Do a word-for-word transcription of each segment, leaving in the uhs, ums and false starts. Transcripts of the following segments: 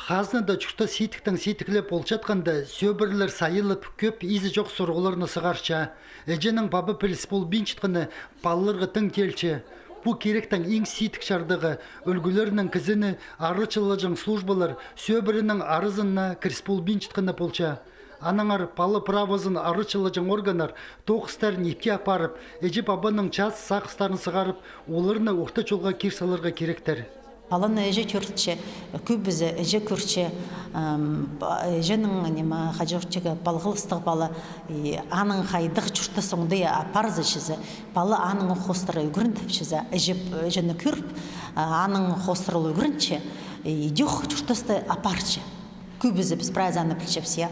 Хазнада чуртас сидіктең сидіглеп полчатханда, сӧбірелер сайылып, кӧп изі чох сурығларны сығарча. Іҷенің паба піліс полбинчатханы палаларға тың теелче. Пу киректең иң сидік чардығы ӱлгӱлернең кізіні арачылаҷаң службалар сӧбіренің аразына кіріс полбинчатханы полча. Аннаңар пала правозын арачылаҷаң органнар тоғыстарын ипке апарып, іҷе-пабаның час сағыстарын сығарып, оларны орта чолға кир саларға киректер. Паланы іҷе кӧртче, кӧбізі іҷе кӧртче, ам, па-, іҷенің, ниме, хаҷурчығы палғалыстығ пала, и аның хайдағ чуртас оңдай апарза чізе, пала аның хоостыра ӱгрен тіпчезе, іҷе, іҷені кӧріп, а, аның хоостыра ӱгренче, и идӧк чуртасты апарча. Кӧбізі піс прайзына пілчебіс, я.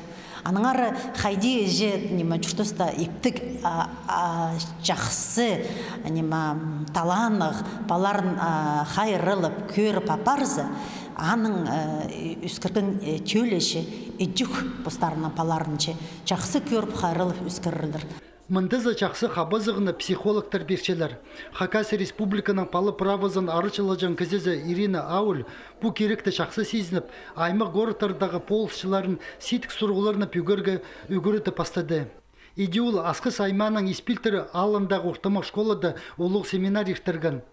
Аннаңар хайди іҷе, ниме, чуртаста иптіг, а, а, чахсы, ниме, м, таланнығ палаларын, а, хайраллап кӧріп апарза, аның, а, ӧскірген, э, тӧлізі идӧк постарының палаларынҷа чахсы кӧріп, хайраллап ӧскірерлер. Мындазы чахсы хабазығны психологтар пирчелер. Хакас Республиканың пала правозын арачылаҷаң кізізі Ирина Ауль пу киректі чахсы сизініп, аймах-городтардағы полысчыларын сидік сурығларны пӱгерге ӱгредіп пастады. Иди ол Асхыс аймааның Испилтірі аалындағы ортымах школада улуғ семинар иртірген.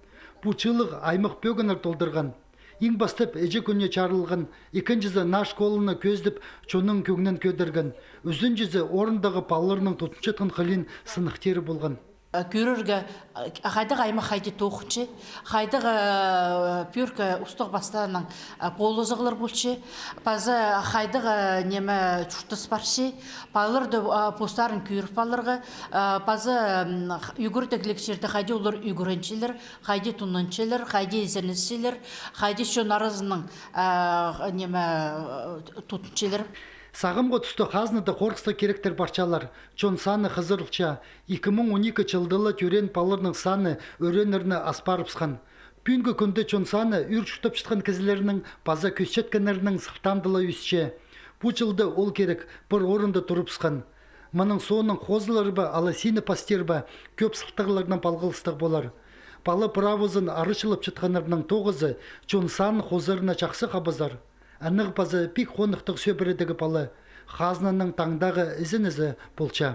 Пу чыылығ аймах пӧгіннер толдырған. Иң пастап іҷе кӱніне чарылған, ікінҷізі наа школаны кӧзідіп, чонның кӧңнін кӧдірген, ӱзінҷізі орындағы палаларның тудынчатхан хылиин сыныхтирға полған. Кӧрерге, а, хайдағ аймах хайди тоғынча, хайдағ, а, пӧркі устағ-пастааннаң, а, полызығлар полча, паза хайдағ, а, ниме, чуртас парча, палалар даа, а, постарын кӧріп аларға, а, паза, м, х-, ӱгредігліг чирде хайди олар ӱгренчелер, хайди тудынчалар, хайди ізенісчелер, хайди чон аразынаң, а, ниме, а, тудынчалар. Сағамғы туста хазнада хорғыстығ киректер парчалар. Чон саны хызырылча. Ікі муң он ікі чылда ла тӧреен палаларның саны ӧреннерні ас парыбысхан. Пӱӱнгі кӱнде чон саны ӱр чуртапчатхан кізілернің паза кӧсчеткеннернің сылтаанда ла ӧсче. Пу чылда ол кирек пір орында турыбысхан. Мының соонаң хозылар ба, алай сині пастир ба, кӧп сылтағларнаң палғалыстығ полар. Пала правозын арачылапчатханнарның тоғызы чон санын хозарына чахсы хабазар. Аннаңар паза пик хонахтығ сӧбіредегі пала хазнаның таңдағы ізенізі полча.